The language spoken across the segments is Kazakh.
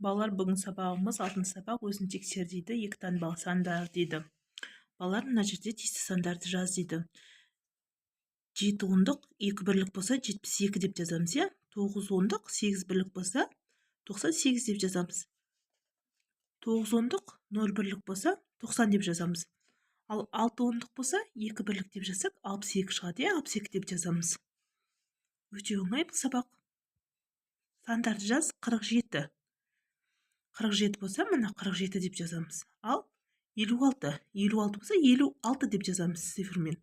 Балалар, бүгін сабағымыз алтыншы сабақ, өзін тексер дейді, екі таңбалы сандар дейді. Балалар, мына жерде тиісті сандарды жаз дейді. 7 ондық 2 бірлік болса 72 деп жазамыз, иә? 9 ондық 8 бірлік болса 98 деп жазамыз. 9 ондық 0 бірлік болса 90 деп жазамыз. Ал 6 ондық болса 2 бірлік деп жазсақ 62 шығады, иә? 62 деп жазамыз. Өте оңай бұл сабақ. Сандарды жаз. 47. 47 болса, мына 47 деп жазамыз. Ал 56, 56 болса 56 деп жазамыз цифрмен.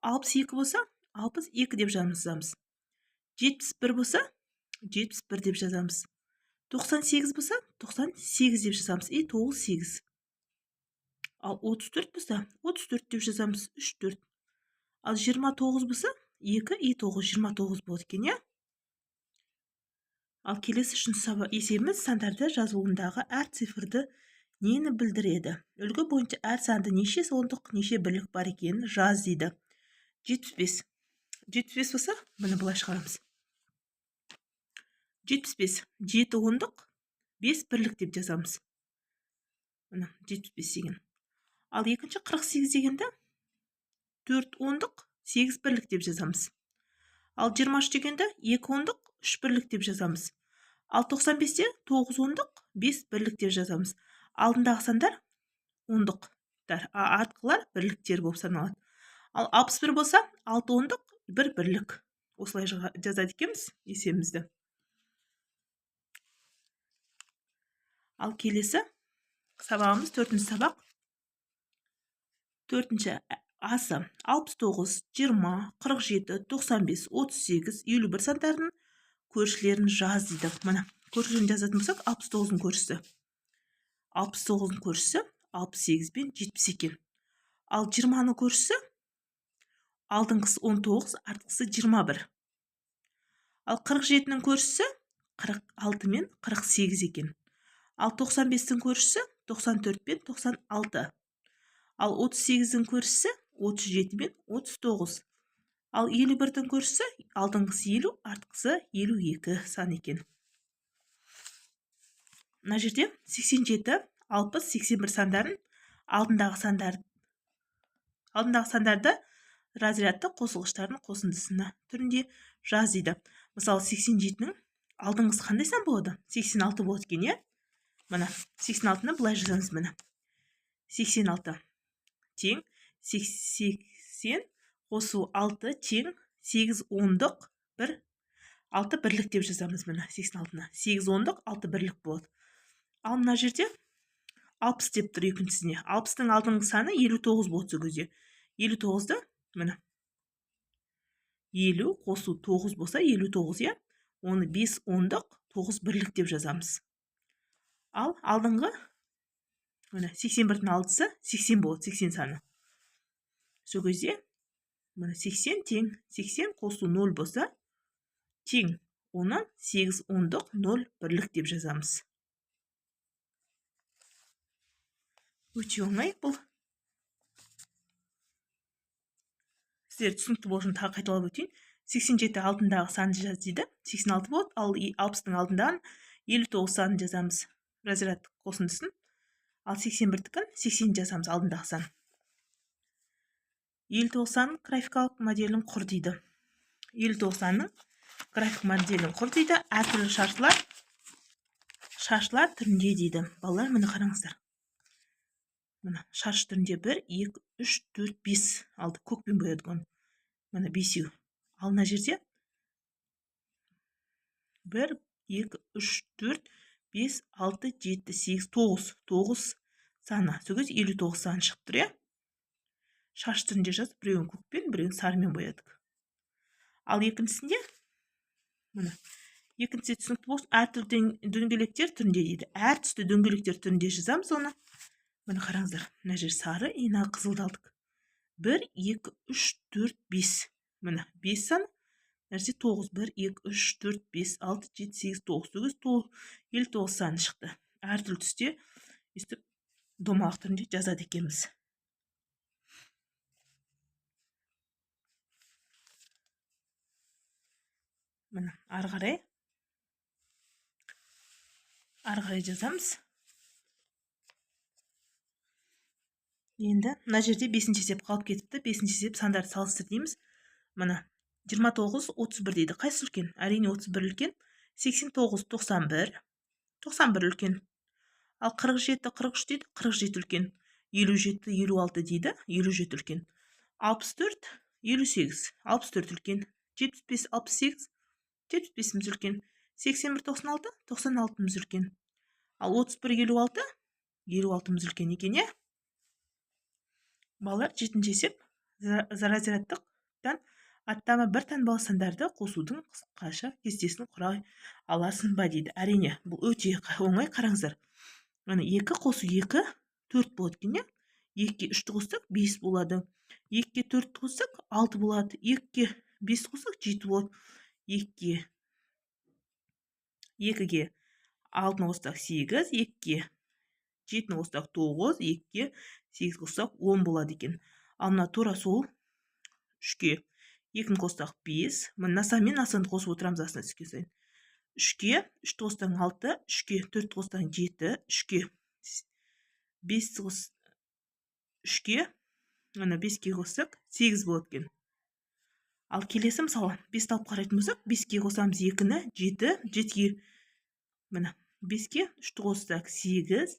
62 болса 62 деп жазамыз. 71 болса 71 деп жазамыз. 98 болса 98 деп жазамыз. И 9 8. Ал 34 болса 34 деп жазамыз. 3 4. Ал 29 болса 2 и 9 29 болады екен, иә? Ал келесі үшінші есебіміз сандарды жазылуындағы әр цифрді нені білдіреді? Үлгі бойынша әр санды неше ондық, неше бірлік бар екенін жаз дейді. 75. 75 болса, міне былай шығарамыз. 75, 7 ондық, 5 бірлік деп жазамыз. Міне 75 деген. Ал екінші 48 дегенді 4 ондық, 8 бірлік деп жазамыз. Ал 23 дегенді 2 ондық, 3 бірлік деп жазамыз. Ал 95-те 9 ондық, 5 бірлік деп жазамыз. Алдындағы сандар ондықтар, артқылар бірліктер болып саналады. Ал 61 болса 6 ондық, 1 бірлік. Осылай жазады екенбіз есебімізді. Ал келесі сабағымыз төртінші сабақ. Төртінші асы 69, 20, 47, 95, 38, 51 сандардың көршілерін жаз дейді. Мына көршілерін жазатын болсақ, 69-ның көршісі. 69-ның көршісі 68 пен 70 екен. Ал 20-ның көршісі алдыңғысы 19, артқысы 21. Ал 47-нің көршісі 46 мен 48 екен. Ал 95-тің көршісі 94 пен 96. Ал 38-дің көршісі 37 мен 39. Ал 51-дің көршісі алдыңғысы 50, артқысы 52 сан екен. Мына жерде 87, 60, 81 сандарын алдындағы сандарды разрядты қосылғыштардың қосындысына түрінде жаз дейді. Мысалы, 87-нің алдыңғысы қандай сан болады? 86 болады екен, иә? Мына 86-ны былай жазамыз, міне. 86 тең 80 қосу 6 тең 8 ондық 1 6 бірлік деп жазамыз, міне 86-ны. 8 ондық 6 бірлік болады. Ал мына жерде 60 деп тұр екіншісіне. 60-тың алдыңғы саны 59 болады сол кезде. 59-ды міне 50 қосу 9 болса 59, иә? Оны 5 ондық 9 бірлік деп жазамыз. Ал алдыңғы міне 81-дің алдысы 80 болады, 80 саны. Сол кезде міне 80 тең 80 қосу 0 болса тең оны 8 ондық 0 бірлік деп жазамыз. Өте оңай бұл. Сіздер түсінікті болу үшін тағы қайталап өтейін. 87 алдындағы санды жаз дейді. 86 болады, ал 60-тың алдындағы 59 санын жазамыз. Разрядтық қосындысын. Ал 81-дікін 80 жазамыз алдындағы сан. 59 санның графикалық моделін құр дейді. 59 санның график моделін құр дейді. Әртүрлі шаршылар түрінде дейді. Балалар, міне қараңыздар. Міне шаршы түрінде 1, 2, 3, 4, 5 алды. Көкпен боядық оны. Міне 5-еу. Ал мына жерде 1, 2, 3, 4, 5, 6, 7, 8, 9. 9 саны. Сол кезде 59 саны шығып тұр, иә? Шаршы түрінде жазып, біреуін көкпен, біреуін сарымен боядық. Ал екіншісінде, міне, екіншісі түсінікті болсын, әртүрлі дөңгелектер түрінде дейді. Әр түсті дөңгелектер түрінде жазамыз оны. Міне қараңыздар, мына жер сары, и мына қызылды алдық. 1, 2, 3, 4, 5. Міне 5 сан. Мына жерде 9. 1, 2, 3, 4, 5, 6, 7, 8, 9. Сол кезде 59 саны шықты. Әртүрлі түсте өйстіп домалақ түрінде жазады екенбіз. Міне ары қарай Ары қарай жазамыз. Енді мына жерде бесінші есеп қалып кетіпті. Бесінші есеп сандарды салыстыр дейміз. Міне 29, 31 дейді. Қайсысы үлкен? Әрине 31 үлкен. 89, 91, 91 үлкен. Ал 47, 43 дейді, 47 үлкен. 57, 56 дейді, 57 үлкен. 64, 58, 64 үлкен. 75, 68, 75-іміз үлкен. 81, 96, 96-ымыз үлкен. Ал 31, 56, 56-ымыз үлкен екен, иә? Балалар, жетінші есеп разрядтықтан аттама бір таңбалы сандарды қосудың қысқаша кестесін құрай аласың ба дейді. Әрине, бұл өте оңай, қараңыздар. Міне, 2 қосу 2 4 болады екен, иә? 2-ге 3-ті қоссақ 5 болады. 2-ге 4-ті қоссақ 6 болады. 2-ге 5 қоссақ 7 болады. 2-ге 6-ны қоссақ 8, 2-ге 7-ні қоссақ 9, 2-ге 8 қоссақ 10 болады екен. Ал мына тура сол 3-ке 2-ні қоссақ 5. Мына сан мен мына санды қосып отырамыз астына түскен сайын. 3-ке 3-ті қоссаң 6, 3-ке 4-ті қоссаң 7, 3-ке 5 қос 3-ке, мына 5-ке қоссақ 8 болады екен. Ал келесі, мысалы, 5-ті алып қарайтын болсақ, 5-ке қосамыз 2-ні, 7, 7-ге, міне, 5-ке 3-ті қоссақ 8,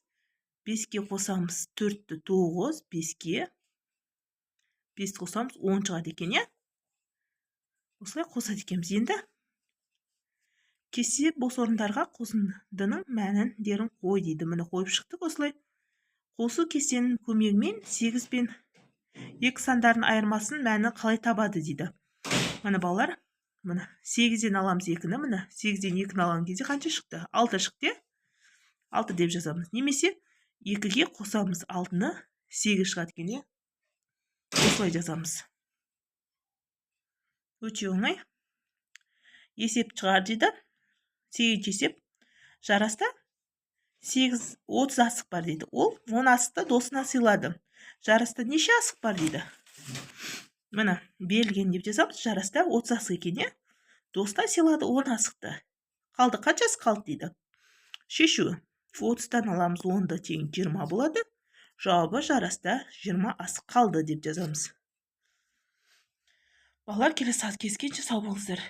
5-ке қосамыз 4-ті 9, 5-ке 5-ті қосамыз 10 шығады екен, иә? Осылай қосады екенбіз. Енді кесте бос орындарға қосындының мәндерін қой дейді. Міне, қойып шықтық осылай. Қосу кестенің көмегімен 8 пен 2 сандардың айырмасын мәні қалай табады дейді. Міне, балалар, міне, 8-ден аламыз 2-ні, міне, 8-ден 2-ні алған кезде қанша шықты? 6 шықты, иә? 6 деп жазамыз. Немесе 2-ге қосамыз 6-ны, 8 шығады екен, иә? Осылай жазамыз. Өте оңай. Есеп шығар дейді. Сегізінші есеп. Жараста 8, 30 асық бар дейді. Ол 10 асықты досына сыйлады. Жараста неше асық бар дейді. Міне, берілген деп жазамыз. Жараста 30 асық екен, иә? Досына сыйлады 10 асықты. Қалды, қаншасы қалды дейді. Шешуі. 30-тан аламыз 10-ды, тең 20 болады. Жауабы: жараста 20 асық қалды деп жазамыз. Балалар, келесі сағат кездескенше сау болыңыздар.